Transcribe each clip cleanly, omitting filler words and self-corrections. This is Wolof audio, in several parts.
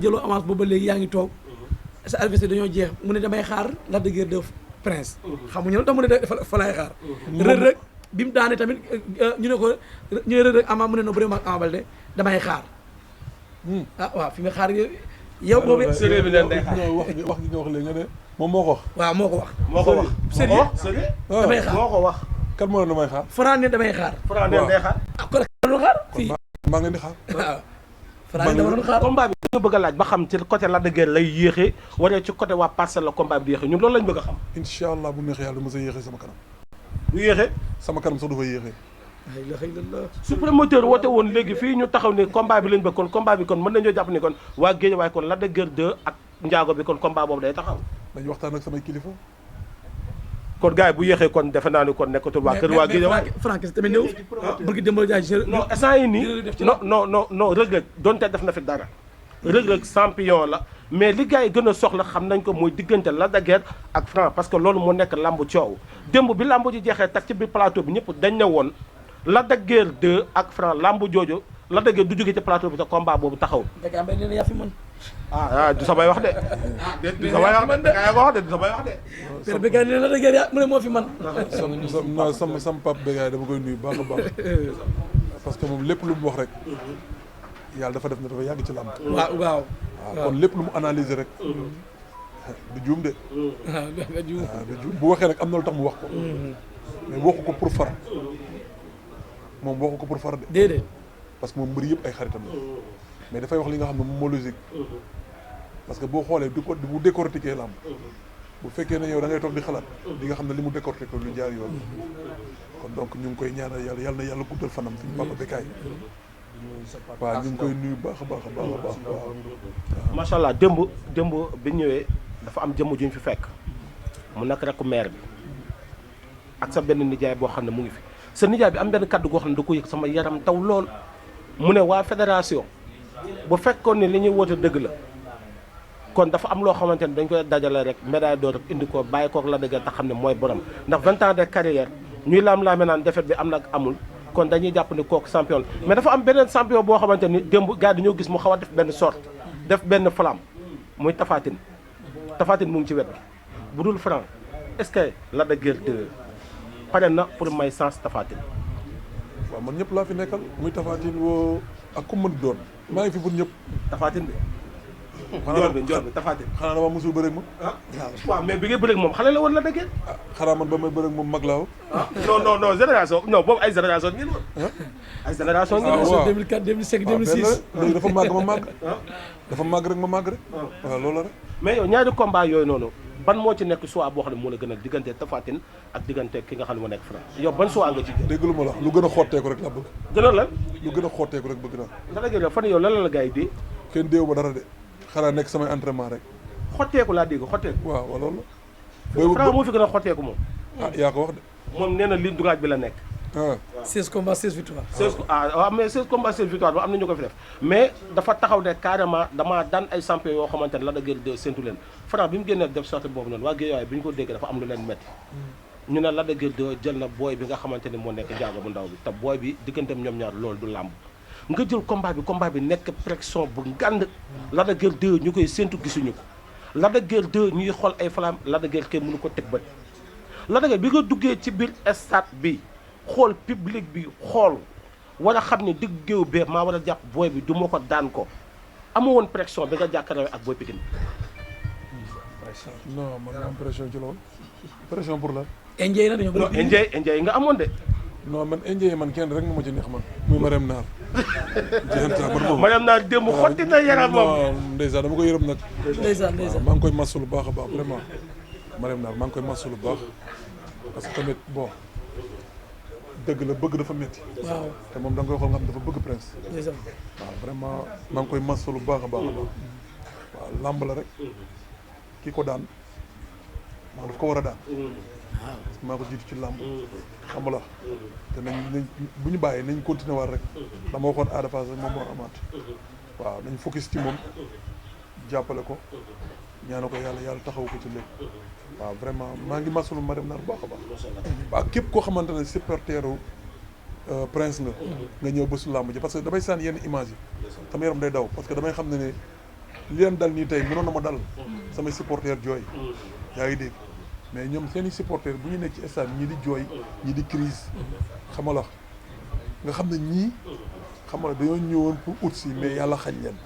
jëloo avance boobu ba léegi yaa ngi toog sa adversaire dañoo jeex mu ne damay xaar Lac de Guiers 2 Prince xamuñu lu tax mu ne fa laay xaar Reug Reug bi mu daane tamit ñu ne ko ñu ne Reug Reug Ama mu ne no vraiment Ama Baldé damay xaar waaw fi nga xaar yow boobu sérieux bi leen day xaar wax gi nga wax léegi nga ne moom moo ko wax waaw moo ko wax sérieux damay xaar moo ko wax kan moo ne damay xaar Franc ne damay xaar Franc ne day xaar kon doon xaar fii maa ngi leen di xaar waaw Franc ne dama doon xaar combat bi dañu bëgg a laaj ba xam ci côté Lac de Guiers lay yéexee wala ci côté waa Parcelles la combat bi di yéexee ñun loolu lañ bëgg a xam incha allah bu neexee yàlla du ma sa yéexee sama kanam bu yéexee sama kanam sax du fa yéexee la xëy la su promoteur woote woon léegi fii ñu taxaw ni combat bi lañ bëgg kon combat bi kon mën nañoo jàpp ni kon waa Guédiawaye kon Lac de Guiers 2 ak Ndiago bi kon combat boobu day taxaw dañu waxtaan ak samay kilifa kon gars yi bu yéexee kon defe naa ni kon nekkatul waa kër waa Guédiawaye Franc tamit ñëw bëgg démbal jaay non instant yi nii non Reug Reug donte def na fi dara Reug Reug champion la mais li gars yi gën a soxla xam nañ ko mooy diggante Lac de Guiers ak Franc parce que loolu moo nekk lambu coow démb bi lambu ji jeexee tak ci biir plateau bi ñëpp dañ ne woon Lac de Guiers 2 ak Franc lambu jooju Lac de Guiers du jóge ci plateau bi te combat boobu taxaw Dakar Mbaye nee na yaa fi mën du samay wax de du samay wax de yaa ko wax de du samay wax de Père Bécaye nee na Lac de Guiers yaa mu ne moo fi man sama pap Bécaye dama koy nuyu baax a baax parce que moom lépp lu mu wax rek yàlla dafa def ne dafa yàgg ci làmb waaw kon lépp lu mu analyser rek du juum de du juum bu waxee nag am na lu tax mu wax ko mais waxu ko pour far moom waxu ko pour far de déedéet parce que moom mbir yëpp ay xaritam la mais dafay wax li nga xam ne moom moo logique parce que boo xoolee di ko bu décortiquer làmb bu fekkee ne yow da ngay toog di xalaat di nga xam ne li mu décortiquer lu jaar yoon kon donc ñu ngi koy ñaanal yàlla na yàlla guddal fanam suñu papa Bécaye waaw ñu ngi koy nuyu baax a baax a baax waaw macha allah démb bi ñëwee dafa am jëmm ju ñu fi fekk mu nekk rek maire bi ak sa benn nijaay boo xam ne mu ngi fi sa nijaay bi am benn kaddu goo xam ne da ko yëg sama yaram taw lool mu ne waa fédération bu fekkoon ne li ñuy woote dëgg la kon dafa am loo xamante ne dañ koy dajale rek médaille d'or rek indi ko bàyyi kook la dëgg te xam ne mooy borom ndax 20 ans de carrière ñuy laam-laame naan défaite bi am nag amul kon dañuy jàpp ni kooku champion la mais dafa am beneen champion boo xamante ni démb gars yi dañoo gis mu xaw a def benn sorte def benn flamme muy Tapha Tine mu ngi ci wet bi bu dul Franc est-ce que Lac de Guiers 2 pare na pour may sens Tapha Tine waaw man ñëpp laa fi nekkal muy Tapha Tine woo ak ku mën doon maa ngi fi pour ñëpp Tapha Tine bi njool bi Tapha Tine xanaa dama mosul bëreeg moom waaw mais bi ngay bëreeg moom xale la woon Lac de Guiers xanaa man ba may bëreeg moom mag laa woo non génération non boobu ay génération ngeen woon ay génération ngeen woon 2004 2005 2006 léegi dafa màgg ma màgg dafa màgg rek ma màgg rek waaw loolu rek mais yow ñaari combat yooyu noonu ban moo ci nekk choix boo xam ne moo la gën a diggante Tapha Tine ak diggante ki nga xam ne moo nekk Franc yow ban choix nga ci jël dégg lu ma la lu gën a xotteeku rek laa bëgg gën a lan lu gën a xotteeku rek bëgg naa Lac de Guiers yow fan yow lan la gars yi di kenn déewu ma dara de xanaa nekk samay entraînement rek xotteeku laa dégg xotteeku waaw waaw loolu Franc moo fi gën a xotteeku moom yaa ko wax de moom nee na ligne droite bi la nekk 16 combats 16 victoires 16 waaw mais 16 combats 16 victoires ba am na ñu ko fi def mais dafa taxaw ne carrément damaa daan ay champion yoo xamante ne Lac de Guiers 2 séntu leen Franc bi mu génnee def sortie boobu noonu waa Guédiawaye bi ñu ko dégg dafa am lu leen métti ñu ne Lac de Guiers 2 jël na booy bi nga xamante ne moo nekk Ndiago bu ndaw bi te booy bi digganteem ñoom ñaar loolu du làmb nga jël combat bi nekk pression bu ngand Lac de Guiers 2 ñu koy séntu gisuñu ko Lac de Guiers 2 ñuy xool ay flamme Lac de Guiers kenn mënu ko teg bët Lac de Guiers bi nga duggee ci biir stade bi xool public bi xool war a xam ne digg géew bee maa war a jàpp booy bi du ma ko daan ko amoo woon pression bi nga jàkkaarloo ak booy Pikine non man am pression ci loolu pression pour la indien na dañoo non indien yi nga amoon de non man indien man kenn rek moo ci neex man muy Marème Naar janta man moom Marème Naar démb xotti na yaram moom ndeysaan dama ko yërëm nag ndeysaan maa ngi koy masu lu baax a baax vraiment Marème Naar maa ngi koy masu lu baax parce que tamit bon dëgg la bëgg dafa métti waaw te moom da nga koy xool nga xam dafa bëgg prince ndeysaan waaw vraiment maa ngi koy masu lu baax a baax a baax waaw làmb la rek kii ko daan maa daf ko war a daan parce que maa ko jiitu ci làmb xam nga la te nañ bu ñu bàyyee nañ continuer war rek dama waxoon Ada Fass rek moom moo amaat waaw nañ focus ci moom jàppale ko ñaana ko yàlla taxaw ko ci lépp waaw vraiment maa ngi masalu Marème Naar bu baax a baax waaw képp koo xamante ne supporteru prince nga ñëw bésu làmb ji parce que damay saan yenn image yi sama yaram day daw parce que damay xam ne li leen dal nii tey mënoon na ma dal samay supporters jooy yaa ngi dégg mais ñoom seen i supporters bu ñu nekk ci stade ñii di jooy ñii di crise xamala nga xam ne ñii xamala dañoo ñëwoon pour ut si mais yàlla xañ leen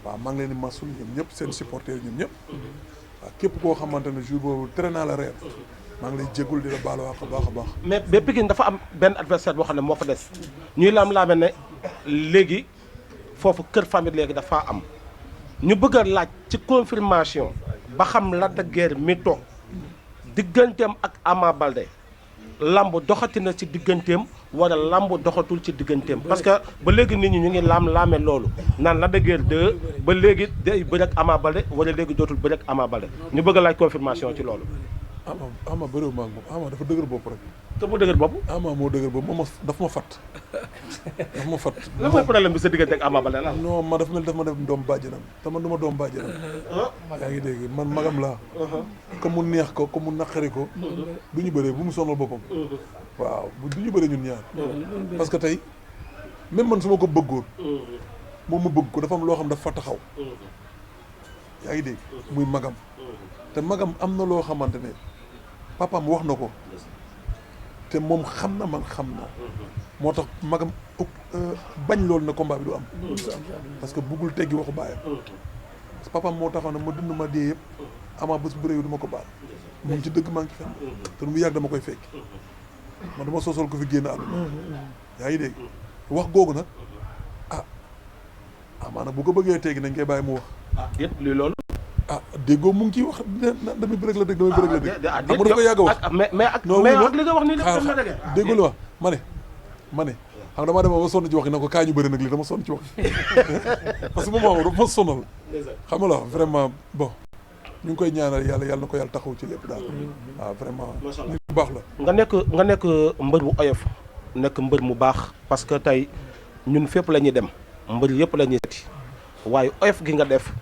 waaw maa ngi leen di masul ñoom ñëpp seen supporters ñoom ñëpp waaw képp koo xamante ne jour boobu tere naa la reer maa ngi lay jéggul di la baal wax a baax a baax mais Pikine dafa am benn adversaire boo xam ne moo fa des ñuy laam-laame ne léegi foofu kër famille léegi dafa am ñu bëgg a laaj ci confirmation ba xam Lac de Guiers mi toog digganteem ak Ama Baldé lamb doxati na ci digganteem wala lamb doxatul ci digganteem parce que ba léegi nit ñi ñu ngi laame loolu naan Lac de Guiers 2 ba léegi day bëre ak Ama Baldé wala léegi dootul bëre ak Ama Baldé ñu bëgg a laaj confirmation ci loolu. Ama bëriwu ma ak moom Ama dafa dëgër bopp rek. te mu dëgër bopp. Ama moo dëgër bopp moom dafa ma fat dafa ma fat. lan mooy problème bi sa diggante ak Ama Baldé la. non ma dafa mel dafa ma def doom bàjjenam te man du ma doom bàjjenam. yaa ngi dégg man magam laa. comme mu neex ko comme mu naqari ko. du ñu bëree bu mu sonal boppam. waaw du ñu bëree ñun ñaar. parce que tey même man su ma ko bëggoon. moom ma bëgg ko dafa am loo xam dafa fa taxaw. yaa ngi dégg muy magam. te magam am na loo xamante ne papaam wax na ko. te moom xam na man xam na moo tax magam bañ loolu na combat bi du am parce que buggul teggi waxu baayam parce que papaam moo taxaw ne ma dund ma dee yëpp Ama bés bu réew du ma ko baal mu ngi ci dëgg maa ngi ci fen te mu yàgg dama koy fekk man dama sosol ko fi génn àdduna yaa ngi dégg wax googu nag maanaam bu ko bëggee teggi nañ koy bàyyi mu wax déet lii loolu déggoo mu ngi ciy wax damay bëreeg la dégg damay bëreeg la dégg xam nga da ko yàgg a wax mais ak li nga wax nii def na dëgg déggoo lu wax ma ne xam nga damaa dem ba sonn ci wax na ko kaa ñu bëri nag lii dama sonn ci wax parce que moom dafa ma sonal xam nga la vraiment bon ñu ngi koy ñaanal yàlla na ko yàlla taxaw ci lépp daal waaw vraiment nit bu baax la nga nekk mbër bu oyof nekk mbër mu baax parce que tey ñun fépp la ñuy dem mbër yëpp la ñuy seeti waaye oyof gi nga def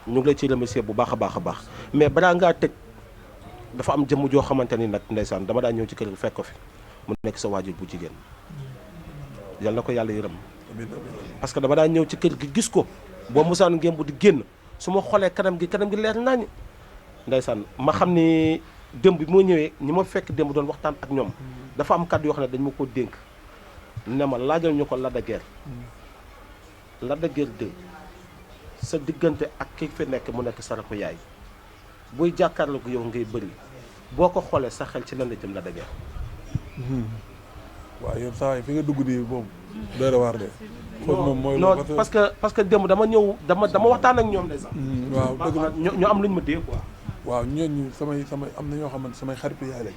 ñu ngi la ciy remercier bu baax a baax a baax mais balaa ngaa tëj dafa am jëmm joo xamante ni nag ndeysaan dama daa ñëw ci kër gi fekk ko fi mu nekk sa waajur bu jigéen yal na ko yàlla yërëm parce que dama daa ñëw ci kër gi gis ko boo musaan ngeen bu di génn su ma xoolee kanam gi leer nañ ndeysaan ma xam ni démb bi moo ñëwee ñi ma fekk démb doon waxtaan ak ñoom dafa am kàddu yoo xam ne dañ ma ko dénk ne ma laajal ñu ko Lac de Guiers Lac de Guiers 2 sa diggante ak ki fi nekk mu nekk sa rakku yaay buy jàkkaarloo ko yow ngay bëri boo ko xoolee sa xel ci lan la jëm Lac de Guiers. waaw yow saa yi fi nga dugg nii moom doy na waar de. moom mooy non parce que démb dama ñëw dama waxtaan ak ñoom de sax. waaw dëgg la ñu am luñ ma dee quoi. waaw ñooñu samay am na ñoo xamante samay xaritu yaay lañ.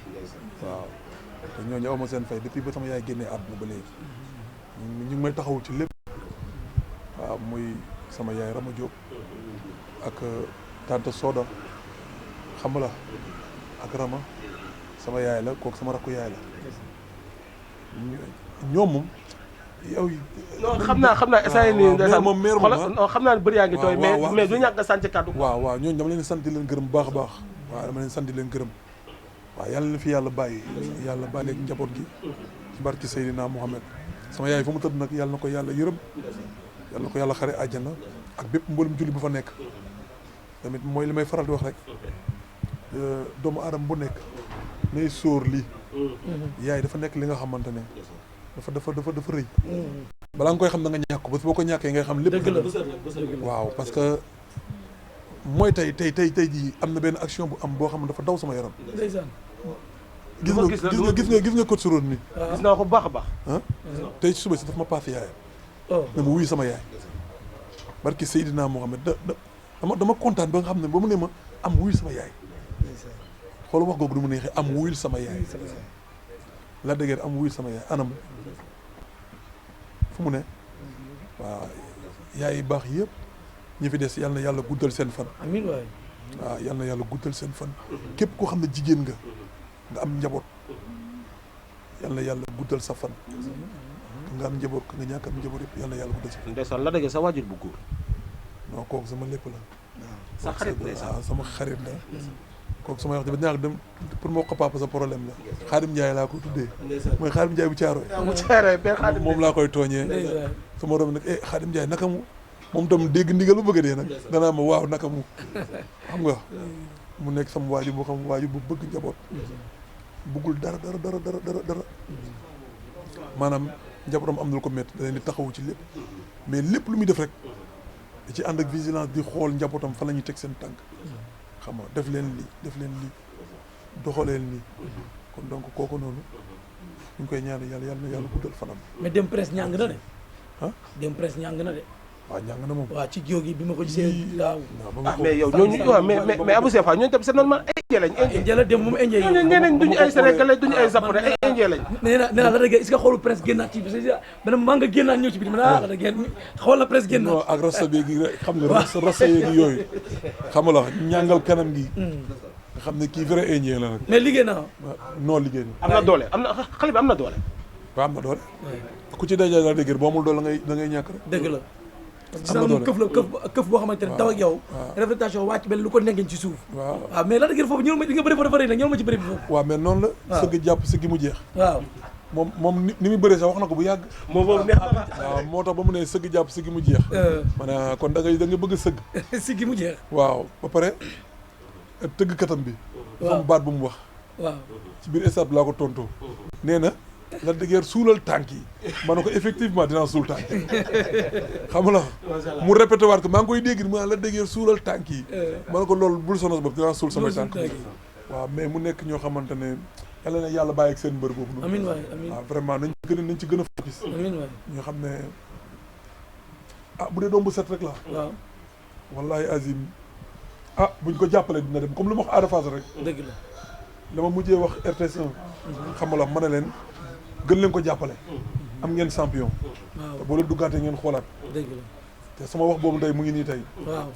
waaw te ñooñu aw ma seen fay depuis ba sama yaay génnee àdduna ba léegi ñu ngi may taxawu ci lépp. waaw muy sama yaay Rama Diop ak tante Soda xam la ak Rama sama yaay la kooku sama rakku yaay la ñoom moom yow. non xam naa essayé nii ndeysaan moom meer moom xam naa ne bëri yaa ngi tooy mais du ñàkk nga sant kàddu. waaw ñooñu dama leen sant di leen gërëm bu baax a baax waaw dama leen sant di leen gërëm waaw yàlla na fi yàlla bàyyi leen njaboot gi ci barki Seydina Mohamed sama yaay fa mu tëdd nag yàlla na ko yàlla yërëm yàlla na ko yàlla xare àjjana ak bépp mboolum julli bu fa nekk tamit mooy li may faral di wax rek doomu aadama bu nekk nay sóor lii yaay dafa nekk li nga xamante ne dafa rëy balaa nga koy xam na nga ñàkk ko parce que boo ko ñàkkee ngay xam lépp waaw parce que mooy tey jii am na benn action bu am boo xam ne dafa daw sama yaram gis nga coach Sorone ni gis naa ko bu baax a baax tey ci suba si dafa ma paase yaayam ne ma wuyu sama yaay barki Seydina Mohamed dama kontaan ba nga xam ne ba mu ne ma am wuyul sama yaay xool wax googu du mu neexee am wuyul sama yaay Lac de Guiers am wuyul sama yaay anam fu mu ne waaw yaay yi baax yëpp ñi fi des yal na yàlla guddal seen fan amiin waay waaw yal na yàlla guddal seen fan képp koo xam ne jigéen nga am njaboot yal na yàlla guddal sa fan nga am njaboot nga ñàkk am njaboot yëpp yal na yàlla guddal sa fan. ndeysaan Lac de Guiers sa waajur bu góor. non kooku sama lépp la. sa xarit waaw sama xarit la. kooku sama wax dëgg ñaax dem pour moo ko papa sa problème la. Xaadim Ndiaye laa ko tuddee. mooy Xaadim Ndiaye bu Caaroy. bu Caaroy benn Xaadim moom laa koy tooñee. sama doom nag Xaadim Ndiaye naka mu moom tam dégg ndigal bu bëgg a dee nag danaa ma waaw naka mu xam nga mu nekk sama waajur boo xam waajur bu bëgg njaboot bëggul dara maanaam njabootam am na lu ko métti da leen di taxawu ci lépp mais lépp lu muy def rek da ci ànd ak vigilance di xool njabootam fan la ñuy teg seen tànk xam nga def leen lii doxaleen nii kon donc kooku noonu ñu ngi koy ñaan yàlla na yàlla guddal fanam. mais dem presse ñàng na de. ah dem presse ñàng na de. waaw ñàng na moom. waaw ci jóg yi bi ma ko gisee. waaw mais yow ñooñu waaw mais Abou Sefa ñooñu tam c'est normal ay indien lañ. indien la dem moom indien yi. ñooñu ñeneen duñu ay sénégalais duñu ay japonais ay indien lañ. nee na la dëgg est-ce que xoolu presse génnaat ci parce que beneen maa nga génnaat ñëw ci biir la dëgg xool la presse génnaat. non ak rasta bi gi rek xam nga rasta yeegi yooyu xam nga la ñàngal kanam gi. nga xam ne kii vrai indien la nag. mais liggéey na non liggéey na. am na doole am na xale bi am na doole. waaw am na doole. ku ci dajale la dëgg boo amul doole da ngay ñàkk rek. dëgg la. gis naa moom këf boo xamante ne taw ak yow. réflectation wàcc benn lu ko nekkee ci suuf. waaw mais la dëgg foofu ñëw ma di nga bëri fa dafa rëy nag ñëw ma ci bëri bi foofu. waaw mais noonu la. sëgg jàpp sëgg mu jeex. waaw moom ni muy bëree sax wax na ko bu yàgg. moom neex na waaw moo tax ba mu ne sëgg jàpp sëgg mu jeex. maanaam kon da nga bëgg a sëgg. sëgg mu jeex. waaw ba pare tëggkatam bi. dafa am baat bu mu wax. waaw ci biir stade bi laa ko tontoo. nee na la dëgër suulal tànk yi ma ne ko effectivement dinaa suul tànk yi xam nga mu répété waat ko maa ngi koy dégg ma la dëgër suulal tànk yi ma ne ko loolu bul sonos bopp dinaa suul samay tànk waaw mais mu nekk ñoo xamante ne yàlla na yàlla bàyyi ak seen mbër boobu noonu. amiin waay amiin waaw vraiment nañ ci gën a focus. amiin waay ñoo xam ne bu dee doom bu set rek la waaw wallahi azim buñ ko jàppale dina dem comme lu ma wax Ada Fass rek. dëgg la la ma mujjee wax RTS 1 xam nga la ma ne leen gën leen ko jàppale am ngeen champion te boo leen duggaatee ngeen xoolaat dëgg la te sama wax boobu tey mu ngi nii tey waaw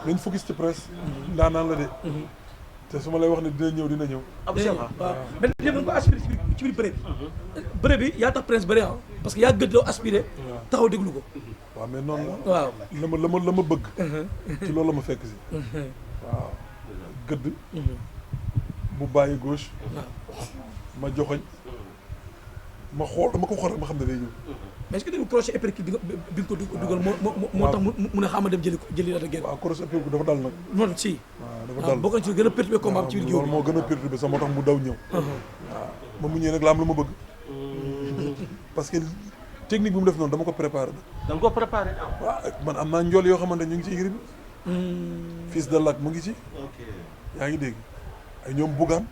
nañ focus ci presse ndaanaan la de te su ma lay wax ne dina ñëw Abou Sefa waaw mais yëpp da nga ko aspiré ci biir bëre bi yaa tax presse bëri parce que yaa gëj loo aspiré taxaw déglu ko waaw mais noonu la waaw la ma bëgg ci loolu la ma fekk si waaw gëdd mu bàyyi gauche ma joxoñ ma xool dama ko xool rek ma xam ne day ñëw mais est-ce que dégg crochet uppercut bi nga ko dugal moo tax mu ne xaama dem jëli la gën waaw crochet uppercut dafa dal nag noonu si waaw dafa dal bokk na ci gën a perturbé combat ci biir loolu moo gën a perturbé sax moo tax mu daw ñëw waaw ma mu ñëwee nag la am lu ma bëgg parce que technique bi mu def noonu dama ko préparé da nga ko préparé waaw man am naa njool yoo xamante ñu ngi ci igri bi fils de Lac mu ngi ci yaa ngi dégg ay ñoom Bougane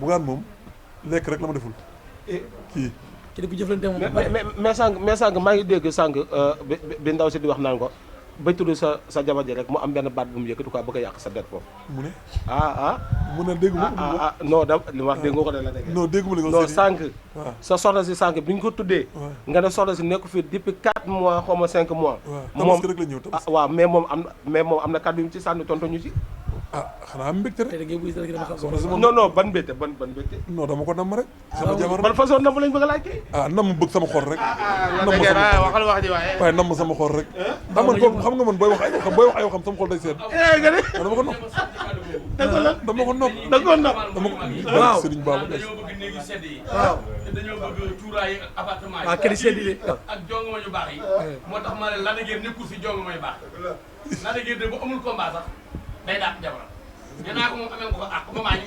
Bougane moom lekk rek la ma deful kii ci dëgg jëflante moom mais sànq maa ngi dégg sànq bi ndaw si di wax naan ko ba tudd sa jabar ji rek mu am benn baat bu mu yëkkati quoi bëgg a yàq sa det foofu mu ne mu ne dégg ma non da li wax dégg nga ko de la dégg non dégg ma li non sànq sa soxna si sànq bi ñu ko tuddee nga ne soxna si nekk fii depuis 4 mois xaw ma 5 mois moom rek la ñëw waaw mais moom am na kàddu yu mu ci sànni tontu ñu ci xanaa am mbégte rek non ban mbégte ban mbégte non dama ko namm rek sama jabar ban façon namm lañ bëgg a laaj kii namm bëgg sama xol rek waxal wax ji waaye namm sama xol rek xam nga man booy wax ay waxam sama xol day seet dama ko nopp dama ko nopp waaw Serigne Baba dañoo bëgg néegi sedd yi waaw te dañoo bëgg tuuraay ak appartement yi kër sedd yi ak jongoma yu baax yi moo tax ma ne Lac de Guiers nekkul si jongoma yu baax Lac de Guiers de bu amul combat sax day daat jabaram dinaa ko moom amee ko àq ma maa ñu